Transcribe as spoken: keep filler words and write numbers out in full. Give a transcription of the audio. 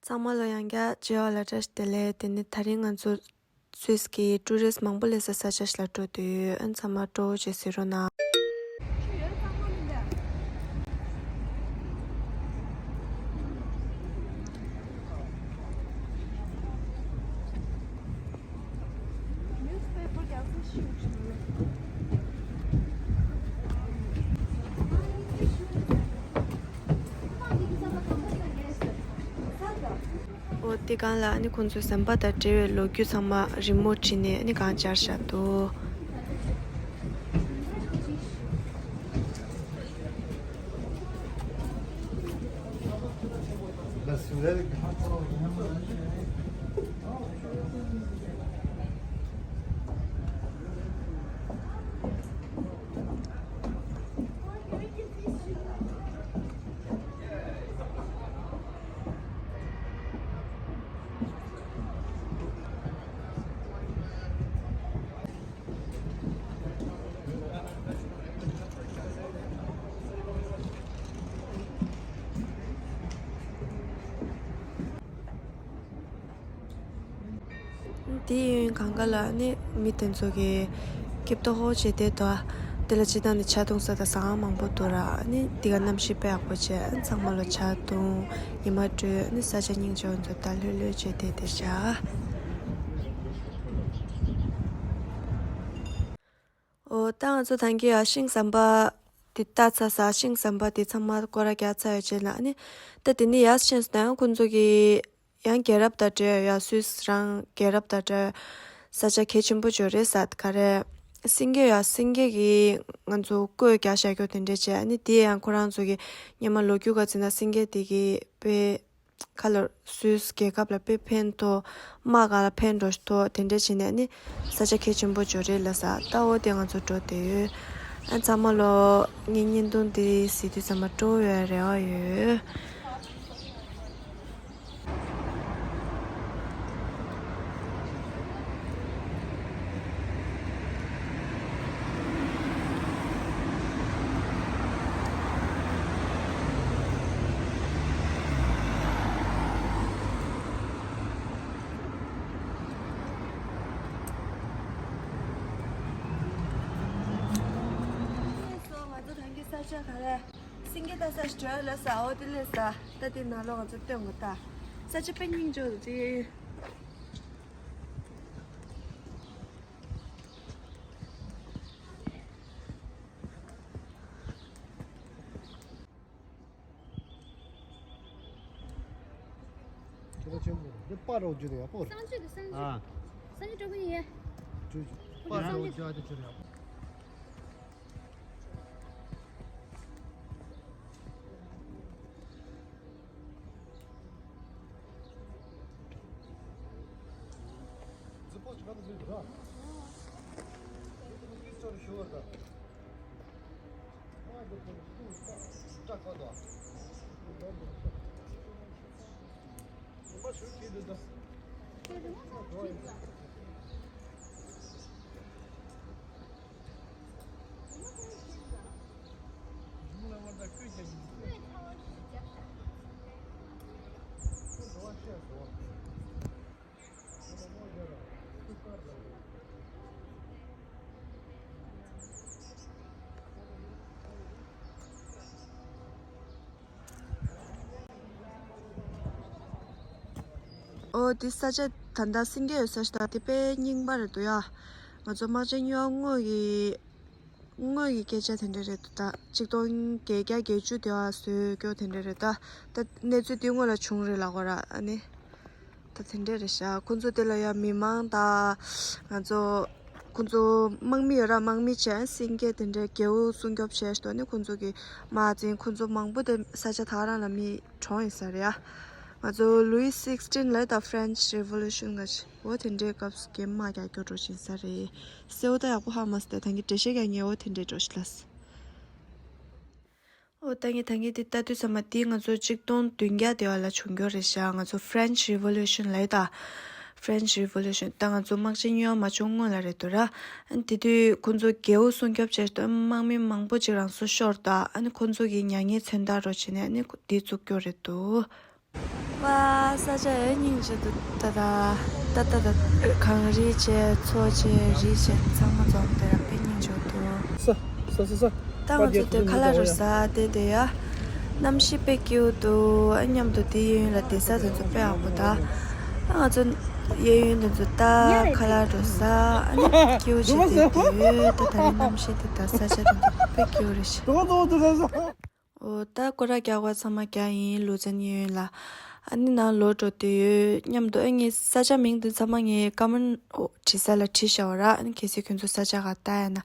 ཚང་མ་ལ་ཡང་བསྐྱར་མཇལ་བ་ལ་བཀྲ་ཤིས་བདེ་ལེགས། དེ་ནི་ད་རིང་ང་ཚོ་སུད་སི་གི་ཊུ་རི་སི་མང་པོ་སླེབས་ས་ས་ཆ་ཞིག་ལ་འགྲོ་འདོད་ཡོད། ཨ་ནི་ཚང་མ་སྤྲོ་བོ་བྱས་གཟིགས་རོགས་གནང་། འོ་དེ་སྒང་ལ་ཨ་ནི་ཁོང་ཚོའི་ཟམ་པ་དང་འབྲེལ་བའི་ལོ་རྒྱུས་ཚང་མ་རི་མོ་བྲིས་ནས་ཨ་ནི་སྒང་སྦྱར་བཞག་འདུག་དེ་ཡིན་གང་ག་ལ་ནི་མི་དེ་ཚོ་གི་སྐྱིབས་ཏོ་ཧོ་བྱས་ཏེ་དོ། དེ་ལ་སྤྱིར་བཏང་ནི་ཇ་འཐུང་ས་དང་ཟ་ཁང་མང་པོ་འདུག་ར། ནི་དེ་ག་གནམ་གཤིས་དཔེ་ཡག་པོ་བྱས། ཚང་མ་ལ་ཇ་འཐུང་ཉི་མ་དྲོས་ནི་ས་ཆ་སྙིང་རྗེ་བོ་ཚོ་ད་ལྷོད་ལྷོད་བྱས་ཏེ་དེ་བཞག་འོ་ད་ང་ཚོ་ཐང་གི་ཡ་ཤིང་ཟམ་པ་དེ་ལྟ་ཚར་ས། ཤིང་ཟམ་པ་དེ་ཚང་མ་སྐོར་ར་རྒྱག་ཚར་ཡོད་ཅེ་ན་ནི། ད་དེ་ནི་ཡར་ཕྱིན་སོང་ན་ཡང་ཁོང་ཚོ་གི་ཡང་རྒྱལ་རབས་དང་འབྲེལ་ཡ་སུད་སི་རང་རྒྱལ་རབས་དང་འབྲེལ་ས་ཆ་གལ་ཆེན་པོ་ཅིག་རེད་ས། ག་རེ་སེང་གེ་ཡ་སེང་གེ་གི་ང་ཚོ་བརྐོས་རྒྱག་བཞག་རྒྱུ་དེ་འདྲས་བྱས། ཨ་ནི་དེ་ཡང་ཁོ་རང་ཚོ་གི་སྔོན་མ་ལོ་རྒྱུས་ག་ཚིག་ན་སེང་གེ་དེ་གི་དཔེ་ཁ་ལོ་སུད་སི་རྒྱལ་ཁབ་ལ་དཔེ་ཕན་ཐོགས། དམག་སྒང་ལ་ཕན་འགྲོ་ཐོགས་དེ་འདྲས་བྱས་ནས་ནི་ས་ཆ་གལ་ཆེན་པོ་ཅིག་རེད་ལ་ས། ད་འོ་དེ་ང་ཚོ་འགྲོ་བསྡད་ཡོད། ཨ་ཚང་མ་ལོ་ངའི་བརྙན་ཐུང་འདི་གཟིགས་དུས་ཚང་མ་སྤྲོ་བའི་རེ་བ་ཡོད། ང་ཚོ་ཐང་གི་ས་ཆ་ག་རེ། སེང་གེ་ལྟ་ས་ཞིག་འགྲོ་ཡ་ལ་ས། འོ་དེ་ལས་ས། ད་དེ་ནང་ལོགས་ང་ཚོ་སྟོན་དགོས་ད། ས་ཆ་དཔེ་སྙིང་རྗེ་པོ་རེད། ཁྱེད་རང་ཆེན་པོ་འདི་པར་རོགས་རྒྱུ་དེ་ཡག་པོ་རེད། གསང་སྤྱོད་དུ་གསང་སྤྱོད། ཨ། གསང་སྤྱོད་སྤྲོ་པོ་ཡིན་ཡ། ཅུ་ཅུ། པར་རོགས་རྒྱུ་ཨ་དེ་ཆེ་རེད་ཡག་པོ། ཨོ་དེ་ས་ཆ་ད་ལྟ་སེང་གེ་ཡོད་ས་ཞིག་དང་དེ་དཔེ་རྙིང་པ་རེད་འདུག་ཡ། ང་ཚོ་དམག་ཆེན་གཉིས་པ་སྔོན་གྱི་སྔོན་གྱི་སྐད་ཆ་དེ་འདྲ་རེད་འདུག་ད་ཆིག་སྟོང་བརྒྱད་བརྒྱ་བརྒྱད་ཅུ་དེ་བ་བཟོས་སྐྱོ་དེ་འདྲ་རེད་ད། ད་གནས་ཚུལ་དེ་སྔོན་ལ་བྱུང་རེད་ལབ་དགོས་ར། ཨ་ནི་ད་དེ་འདྲ་རེད་ཤག་ཁོང་ཚོ་དེ་ལ་ཡ་མི་མང་དང་ང་ཚོ་ཁོང་ཚོ་དམག་མི་ཡོད་ར། དམག་མི་བྱས་སེང་གེ་དེ་འདྲའི་རྒྱལ་པོ་སྲུང་སྐྱོབ་བྱས་ཤག་ནི་ཁོང་ཚོ་གི་དམག་འཛིན་ཁོང་ཚོ་མང་པོ་དེ་ས་ཆ་ད་ག་རང་ལ་མི་གྲོངས་ཡིན་ས་རེད་ཡ། ང་ཚོ་Louis sixteen ལ་ད་French Revolution ག་ཅི་འོ་དེ་འདྲའི་སྐབས་སུ་གི་དམག་རྒྱག་རྒྱུ་འགྲོ་བཞིན་ས་རེད། གསལ་པོ་ད་ཡག་པོ་ཧ་མ་སོང་སྟེ་ད་གིན་འགྲེལ་བཤད་རྒྱག་ངེས་འོ་དེ་འདྲའི་འགྲོ་ཞིག་ལ། འོ་ད་ངས་ད་གིན་དེ་ལྟ་དུས་ཙམ་པ་དེ་ང་ཚོ་ཆིག་སྟོང་བདུན་བརྒྱ་དེ་བ་ལ་བྱུང་རྒྱུ་རེད་ཤག་ང་ཚོ་French Revolution ལབ་ཡོད་ད། French Revolution ད་ང་ཚོ་དམག་ཆེན་གཉིས་པ་མ་བྱུང་སྔོན་ལ་རེད་འདུག་ར། ཨ་ནི་དེ་དུས་ཁོང་ཚོ་རྒྱལ་པོ་སྲུང་སྐྱོབ་བྱས་ཏེ་དམག་མི་མང་པོ་ཅིག་རང་སྲོག་ཤོར་ད། ཨ་ནི་ཁོང་ཚོ་གི་མྱ་ངན་མཚོན་རྟགས་རོ་བྱས་ནས་ཨ་ནི་དེ་བཙུགས་རྒྱུ་རེད་འདུག་ཝ། ས་ཆ་ཡོད་སྙིང་རྗེ་འདུག་ད་ད་ད་ད་ད་གངས་རི་བྱས་མཚོ་བྱས་རི་བྱས་ཚང་མ་འཛོམས་དེ་ར་དཔེ་སྙིང་རྗེ་འདུག་ས་ས་ས་ས། ད་ང་ཚོ་དེ་ཁ་ལག་རུ་ཟ་དེ་དེ་ཡ། གནམ་གཤིས་དཔེ་སྐྱིད་པོ་འདུག་ཨ་མཉམ་དུ་དེ་གཡས་གཡོན་ལ་བསྡད་ས་དེ་ཚོ་དཔེ་ཡག་པོ་འདུག་ཨ་ང་ཚོ་གཡས་གཡོན་དེ་ཚོ་ད་ཁ་ལག་རུ་ཟ་ཨ་ནི་སྐྱིད་པོ་ཞིག་བསྡད་དེ་ཡོད། ད་ད་རེས་གནམ་གཤིས་དེ་ད་ས་ཆ་དེ་ཚོ་དཔེ་སྐྱིད་པོ་རེད་ཤག་འོ་ད་སྐོར་ར་རྒྱག་པ་ཚང་མ་རྒྱག་ཡིན། ལུས་རྩལ་གཡས་གཡོན་ལ་ཨ་ནི་ནང་ལོག་འགྲོ་དུས་ཡོད་མཉམ་དུ། ཨ་ངའི་ས་ཆ་མིང་དེ་ཚང་མ་ངའི་ཀ་མན་འོ་བྲིས་ས་ལ་བྲིས་བཞག་པ་ར། ཨ་ནི་གལ་སྲིད་ཁྱོད་ཚོ་ས་ཆ་ག་ལྟ་ཡ་ན།